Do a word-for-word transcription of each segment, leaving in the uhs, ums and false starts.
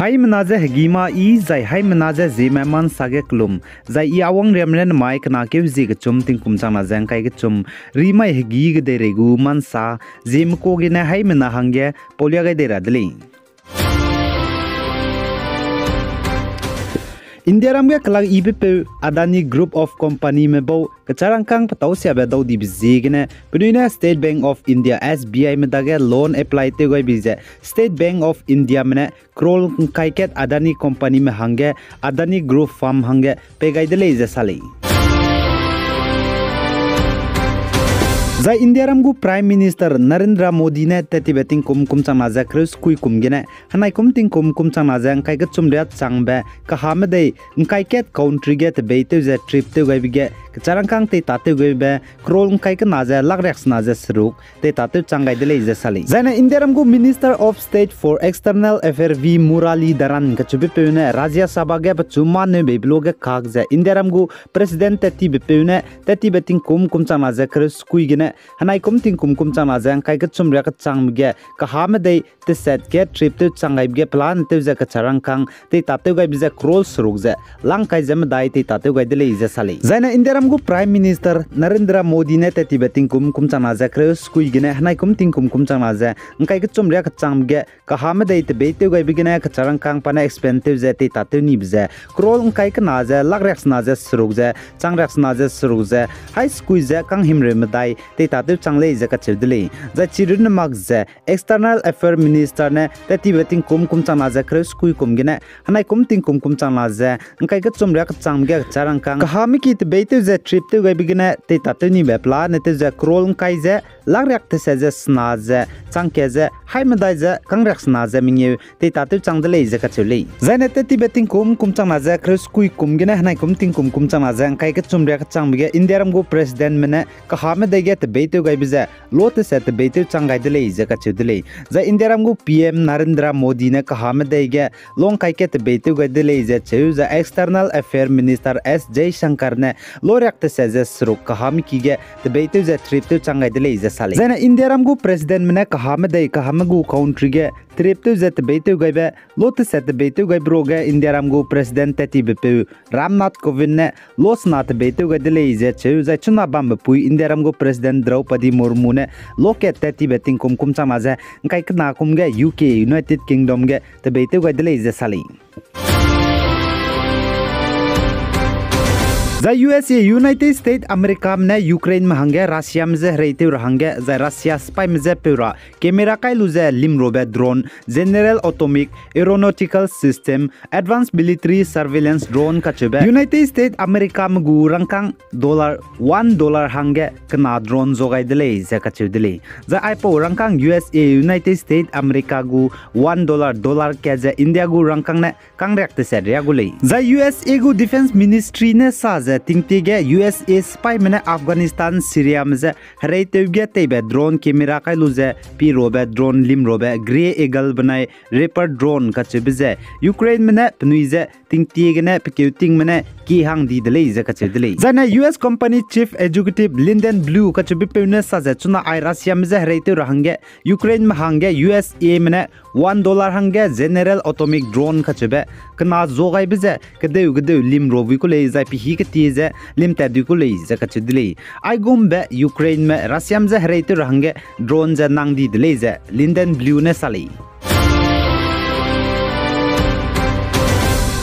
Haimena ze hegî mâ i, zai haimena ze zieme mansa ge kelum, zai i Awang Riamre nemai kena keu zie kechum tingkum changna ze ngkai kechum, rimai hegî kedeirei gu mansa, zieme ka gene haimena hangge paulia gai dei ra de lei. Indiaram ge kelak ibepeu Adani Group of Companyme bau kecharangkâng petâu siabe dau dibe ziegene penui ne State Bank of India, S B Ime dage loan apply tew gaibe ze State Bank of Indiame ne crore ngkai kat Adani Companyme hangge Adani Group Firm hangge pei gai de lei ze sa lei. Zai Indiaram gu Prime Minister Narendra Modi ne tattibe tingkum kum changna ze kereu sekui kum gene henaikum tingkum kum changna ze ngkai kechum riak changbe kahamedei ngkai kat country ge tebeitew ze trip tew gaibe ge kecharangkâng teitatew gaibe crore ngkai kena ze lak riaksena ze seruk teitatew chang gai de lei ze sa lei. Zaine Indiaram gu Minister of State for External Affairs V Muralidharan kachubepeu ne Rajya Sabha ge pechu mâ neu beibe luage kak ze Indiaram gu President tattibepeu ne tattibe tingkum kum changna ze kereu sekui gene henaikum tingkum kum changna ze ngkai kechum riak kechangbe ge kahamedei teset ge trip tew chang gaibe ge pelane tew ze kecharangkâng teitatew gaibe ze crore seruk ze lang kai ze medai teitatew gai de lei ze sa lei. Zaine Indiaram gu Prime Minister Narendra Modi ne tattibe tingkum kum changna ze kereu sekui gene henaikum tingkum kum changna ze ngkai kechum riak kechangbe ge kahamedei tebeitew gaibe gene kecharangkâng pa ne expand tew ze teitatew nibe ze crore ngkai kena ze lak riaksena ze seruk ze chang riaksena ze seruk ze hai sekui ze kanghimreu medai teitatew chang lei ze kacheu de lei. Zai chirunne mak ze External Affairs Minister ne tattibe tingkum kum changna ze kereu sekui kum gene henaikum tingkum kum changna ze ngkai kechum riak kechangbe ge kecharangkâng kahameki tebeitew ze trip tew gaibe gene teitatew nibe pelane tew ze crore ngkai ze lak riak teset ze sena ze chang kat ze hai medai ze kang riaksena ze mengeu teitatew chang de lei ze kacheu lei. Zaine tattibe tingkum kum changna ze kereu sekui kum gene henaikum tingkum kum changna ze ngkai kechum riak kechangbe ge Indiaram gu Presidentme ne kahamedei ge tebeitew gaibe ze lo teset tebeitew chang gai de lei ze kacheu de lei. Zai Indiaram gu P M Narendra Modi ne kahamedei ge lo ngkai kat tebeitew gai de lei ze cheu zai External Affairs Minister S Jaishankar ne lo riak teset ze seruk kahameki ge tebeitew ze trip tew chang gai de lei ze sa lei. Zaine Indiaram gu Presidentme ne kahamedei kahame gu country ge trip tew ze tebeitew gaibe lo teset tebeitew gaibe ruage Indiaram gu President tattibepeu Ram Nath Kovind ne lo sena tebeitew gai de lei ze cheu zai chuna bambe pui Indiaram gu President Draupadi Murmu ne lo kat tattibe tingkum kum changna ze ngkai kena kum ge U K, United Kingdom ge tebeitew gai de lei ze sa lei. Zai U S A, United States Americame ne Ukraineme hangge Russiame je hereitew ra hangge zai Russia sipaime je peu ra camera kai lu ze limrobe drone, General Atomic Aeronautical System, Advanced Military Surveillance Drone kacheube United States Americame gu rangkâng dollar one dollar hangge kena drone zo gai de lei ze kacheu de lei. Zai aipau rangkâng U S A, United States America gu one dollar, dollar kat ze India gu rangkâng ne kangriak teset riak gu lei. Zai U S A gu Defence Ministry ne sa ze tingtie ge U S A sipaime ne Afghanistan, Syriame je hereitew ge teibe drone camera kai lu ze pirobe drone limrobe Grey Eagle benai Reaper drone kacheube ze Ukraineme ne penui ze tingtie gene pekeu tingme ne ki hang di de lei ze kacheu de lei. Zaine U S company Chief Executive Lyndon Blue kacheubepeu ne sa ze chuna ai Russiame je hereitew ra hangge Ukraineme hangge U S Ame ne one dollar hangge General Atomic Drone kacheube kena zo gaibe ze kedeu kedeu limro bui ku lei zai pehî ketie ze limtat dui ku lei ze kacheu de lei. Aigumbe Ukraineme Russiame je hereitew ra hangge drone ze nang di de lei ze Lyndon Blue ne sa lei.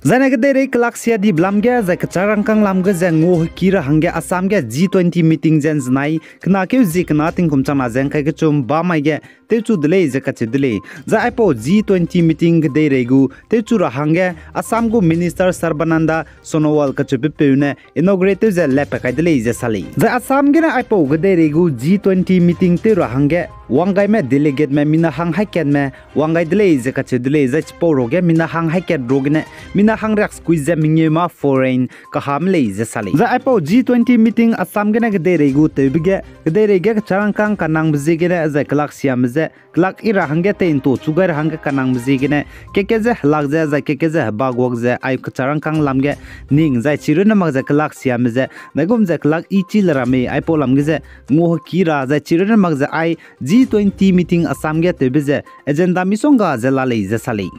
Zaine kedeirei kelaksia dibe lam ge zai kechâk rangkâng lam ge ze nguaheki ra hangge Assam ge G twenty meeting ze nzenai kena keu zie kena tingkum changna ze ngkai kechum bamai ge tewchu de lei ze kacheu de lei. Zai aipau G twenty meeting kedeirei gu tewchu ra hangge Assam gu Minister Sarbananda Sonowal kacheubepeu ne inaugurate tew ze lepat kai de lei ze sa lei. Zai Assam gene aipau kedeirei gu G twenty meeting tew ra hangge wanggaime delegateme mina hang haikatme wang gai de lei ze kacheu de lei. Zai chipau ruage mina hang haikat ruagene mina hang riaksekui ze mengeu ma foreign kahame lei ze sa lei. Zai aipau G twenty meeting Assam gene kedeirei gu tewbe ge kedeirei ge kechâk rangkâng kanangbe ziegene zai kelaksiame je kelak i ra hangge tei ntu chu gai ra hangge kanangbe ziegene keke je helak ze zai keke je heba guak ze ai kechâk rangkâng lam ge ning zai chirunne mak ze kelaksiame ze daigum ze kelak i chi le ra mei aipau lam ge ze nguaheki ra zai chirunne mak ze ai G twenty meeting Assam ge tewbe ze agenda misongga ze la lei ze sa lei.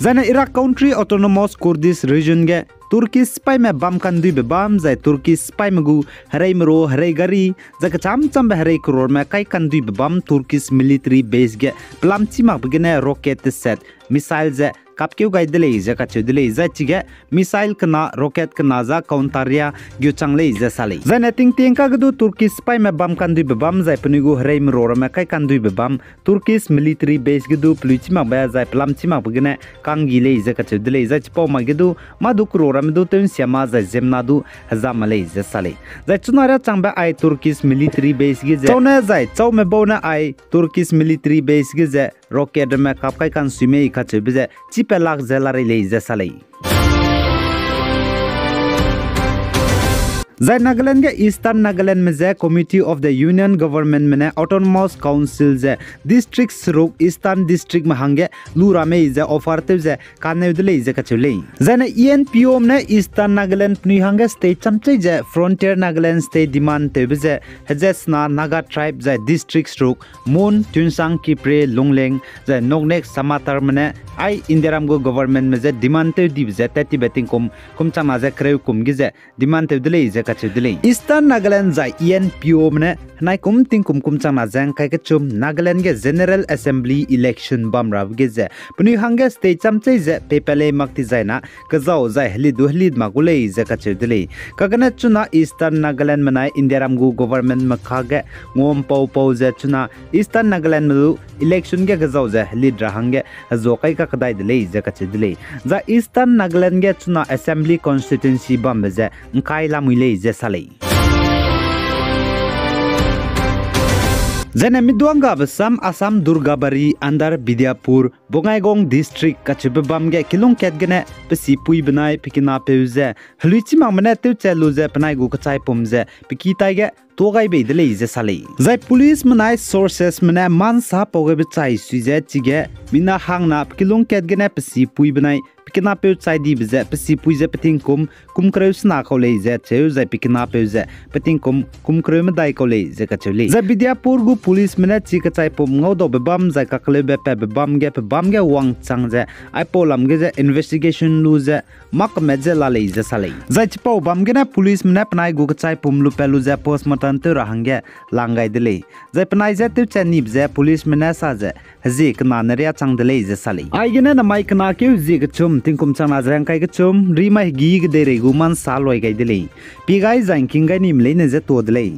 Zaine Iraq country Autonomous Kurdish Region ge Turkish sipaime bam kanduibe bam zai Turkish sipaime gu hereime ro herei gari, zai kecham chambe herei croreme kai kanduibe bam Turkish military base ge pelam chî makbe gene rocket teset, missile ze kapkeu gai de lei ze kacheu de lei. Zai chige missile kena, rocket kena za counter-a geu chang lei ze sa lei. Zaine tingtieng kage du Turkish sipaime bam kanduibe bam zai penui gu hereime ro ramme kai kanduibe bam Turkish military base ge du pelui chî makbe zai pelam chî makbe gene kanggi lei ze kacheu de lei. Zai chipau mai ge du mâ du kero ramme du tew nsia ma zai ziemmena du heza ma lei ze sa lei. Zai chuna riâ changbe ai Turkish military base ge ze chau ne zai chaume bau ne ai Turkish military base ge ze rocket ramme kap kai kansui mei kacheube ze chî pelak ze larei lei ze sa lei. Zai Nagaland ge Eastern Nagalandme je Committee of the Union Governmentme ne Autonomous Council ze district seruk Eastern Districtme hangge lu ra mei ze offer tew ze kaneu de lei ze kacheu lei. Zaine E N P Omeine Eastern Nagaland penui hangge state chamchei ze Frontier Nagaland state demand tewbe ze heze sena Naga tribe zai district seruk Mon, Tuensang, Kiphire, Longleng, zai Noknek, Samatarme ne ai Indiaram gu governmentme je demand tew dibe ze tat tibe tingkum kum changna ze kereu kum ge ze demand tew de lei ze kacheu de lei. Eastern Nagaland zai E N P Omeine henai kum tingkum kum changna ze ngkai kechum Nagaland ge General Assembly election bam rabe ge ze penui hangge state chamchei ze peipat lei mak ti zaina kezau zai helit du helit mak gu lei ze kacheu de lei. Kagene chuna Eastern Nagalandme nai Indiaram gu governmentme kage nguampau pau ze chuna Eastern Nagalandme du election ge kezau ze helit ra hangge hezua kai kakdai de lei ze kacheu de lei. Zai Eastern Nagaland ge chuna assembly constituency bambe ze ngkai lamui lei ze sa lei. Zaine miduanggabe sam Assam Durgabari under Bidhyapur, Bongaigaon District kacheube bam ge kilung kat gene pe sipui benai pe kinapeu ze helui chî makme ne tewchat lu ze penai gu kechaipum ze pe ki tai ge tuâ gai bei de lei ze sa lei. Zai policeme nai sourcesme ne mansa pau gaibe chai sui ze chige mina hangna pe kilung kat gene pe sipui benai pe kinapeu chai dibe ze pe sipui ze pe tingkum kum kereu sena kau lei ze cheu zai pe kinapeu ze pe tingkum kum kereu medai kau lei ze kacheu lei. Zai Bidhyapur gu policeme ne chi kechaipum ngaudaube bam zai kakeleube patbe bam ge pe bam ge wangchang ze aipau lam ge ze investigation lu ze mâ kemet ze la lei ze sa lei. Zai chipau bam gene policeme ne penai gu kechaipum lupat lu ze postmortem tew ra hangge lang gai de lei. Zai penai je tewchat nibe ze policeme ne sa ze hezie kena ne riâ chang de lei ze sa lei. Aigene namai kena keu hezie kechum tingkum changna ze ngkai kechum rimai hegî kedeirei gu mansa loi gai de lei. Pie gai zai ngking gai nime leine je tuâ de lei.